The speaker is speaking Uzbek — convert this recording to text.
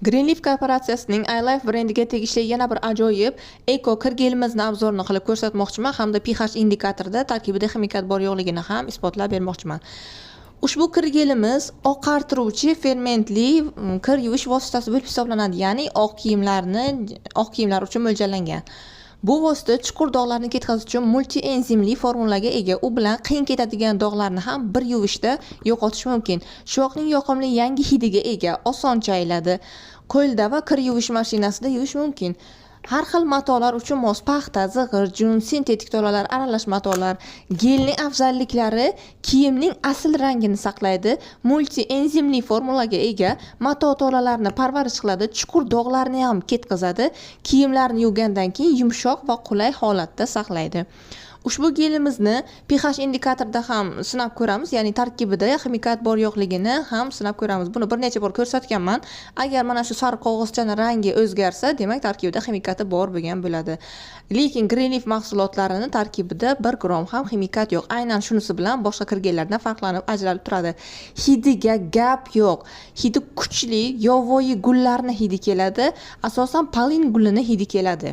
Greenleaf korporatsiyasining iLife brendiga tegishli yana bir ajoyib eko kir gelimizni обзор ini qilib ko'rsatmoqchiman hamda pH indikatorida tarkibida ximikat bor yo'qligini ham isbotlab bermoqchiman. Ushbu kir gelimiz oqartiruvchi fermentli kir yuvish vositasi bo'lib hisoblanadi, ya'ni oq kiyimlar uchun mo'ljallangan. Bu vosita chuqur dog'larni ketkazish uchun multienzimli formulaga ega. U bilan qiyin ketadigan dog'larni ham bir yuvishda yo'qotish mumkin. Shuvoqning yoqimli yangi hidiga ega, oson chayiladi. Qo'lda va kir yuvish mashinasida yuvish mumkin. Har xil matolar uchun mos: paxta, zig'ir, jun, sintetik tolalar, aralash matolar. Gelning afzalliklari: kiyimning asl rangini saqlaydi, multienzimli formulaga ega, mato tolalarni parvarish qiladi, chuqur dog'larni ham ketkazadi, kiyimlarni yuvgandan keyin yumshoq va qulay holatda saqlaydi. Ushbu gelimizni pH indikatorida ham sinab ko'ramiz, ya'ni tarkibida ximikat bor yo'qligini ham sinab ko'ramiz. Buni bir necha bor ko'rsatganman. Agar mana shu sariq qog'ozchani rangi o'zgarsa, demak, tarkibida ximikati bor bo'lgan bo'ladi. Lekin Greenleaf mahsulotlarini tarkibida 1 gramm ham ximikat yo'q. Aynan shunisi bilan boshqa kir gellardan farqlanib, ajralib turadi. Hidiga gap yo'q. Hidi kuchli, yovvoyi gullarni hidi keladi, asosan полынь gulini hidi keladi.